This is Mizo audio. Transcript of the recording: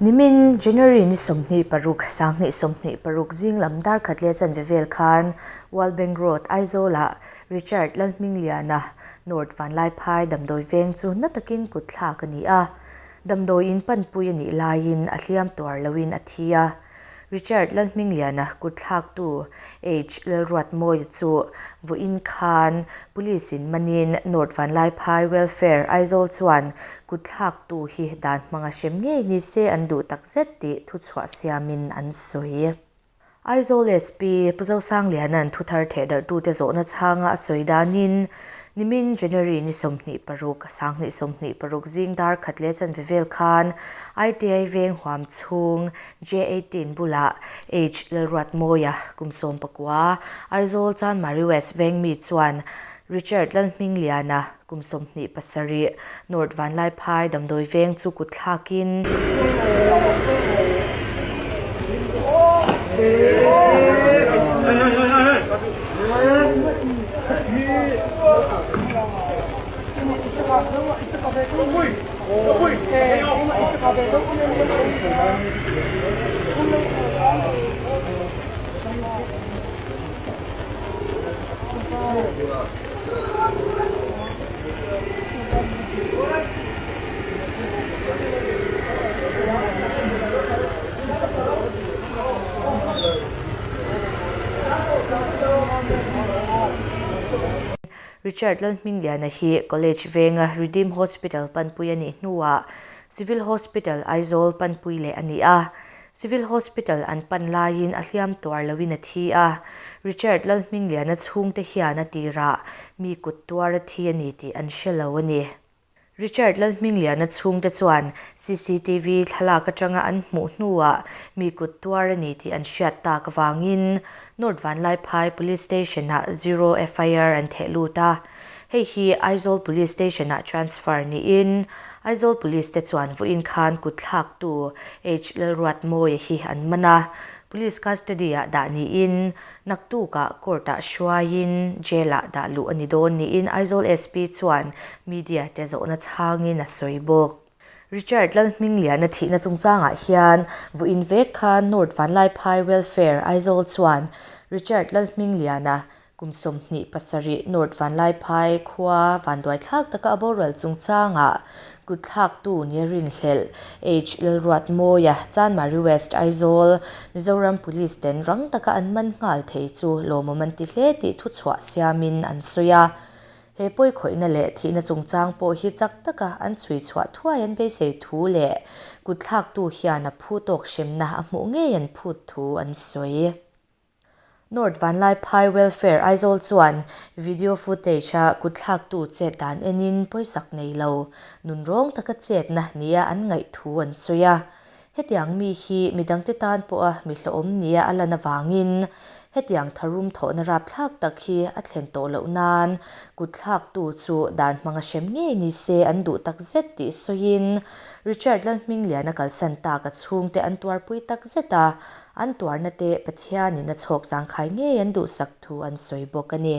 Nimin January ni 26, 2026 zing lam dar khat leh chanve vel khan World Bank Road, Aizawl-ah Richard Lalhmingliana, North Vanlaiphai damdawi veng chu na takin kut thlak a ni a. Damdawi in panpui a nih laiin a hliam tuar loin a thi a. Richard Lalhmingliana kut thlaktu H. Lalruatmawia chu vawiin khan Police in manin North Vanlaiphai Welfare Aizawl chuan kut thlaktu hi dan hmanga hrem ngei ni se an duh tak zet tih thuchhuah siamin an sawi. Aizawl SP Pu Zosangliana'n thuthar thehdarhtute zawhna chhanga a sawi danin Nimin January ni 26, 2026 zing dar khat leh chanve vel khan ITI veng huam chhung J18 bulah H Lalruatmawia kum 19, Aizawl Chanmari West veng mi chuan Richard Lalhmingliana kum 27, North Vanlaiphai damdawi veng chu kut thlakin, Richard Lalhmingliana hi College venga Redeem Hospital panpui a nih hnuah Civil Hospital Aizawl panpui leh a ni a. Civil Hospital an pan laiin a hliam tuar loin a thi a. Richard Lalhmingliana chhungte hian a tirah mi kut tuar a thi a ni tih an hre lo a ni. Richard Lalhmingliana chhungte chuan cctv thlalak atanga an hmuh hnuah mi kut tuar a ni tih an hriat tak avangin North Vanlaiphai Police Station-ah zero FIR an theh lut a. Hei hi Aizawl Police Station-ah transfer niin Aizawl Police te chuan vawiin khan kut thlaktu H Lalruatmawia hi an man a, Police custody-ah dah niin naktukah court-ah hruaiin jail-ah dah luh a ni dawn niin Aizawl SP chuan media te zawhna chhangin a sawi bawk. Richard Lalhmingliana thihna chungchangah hian vawiin vek khan North Vanlaiphai Welfare Aizawl chuan Richard Lalhmingliana Kum 27 North Vanlaiphai khua vanduaithlak taka a boral chungchangah kutthlaktu nia rinhlelh H Lalruatmawia, Chanmari West, Aizawl, Mizoram Police ten rang taka an man nghal thei chu lawmawm an ti hle tih thuchhuah siamin an sawi a. He pawikhawihna leh thihna chungchang pawh hi chak taka an chhui chhuah thuai an beisei thu leh kutthlaktu hian a phu tawk hremna a hmuh ngei an phut thu an sawi. North Vanlaiphai Welfare Aizawl chuan video footage-a kutthlaktu chet dan enin pawisak nei lo, nunrawng taka chetna nia an ngaih thu an sawi a. Hetiang mi hi midangte tan pawha mi hlawhawm nia a lan avangin hetiang tharum thawhna rapthlak tak hi a thlen tawh loh nan kutthlaktu chu dan hmanga hrem ngei ni se an duh takzet tih sawiin Richard Lalhmingliana kalsan tak a chhungte an tuarpui takzet a. An tuarna te Pathianin a chhawk zangkhai ngei an duhsak thu an sawi bawk a ni.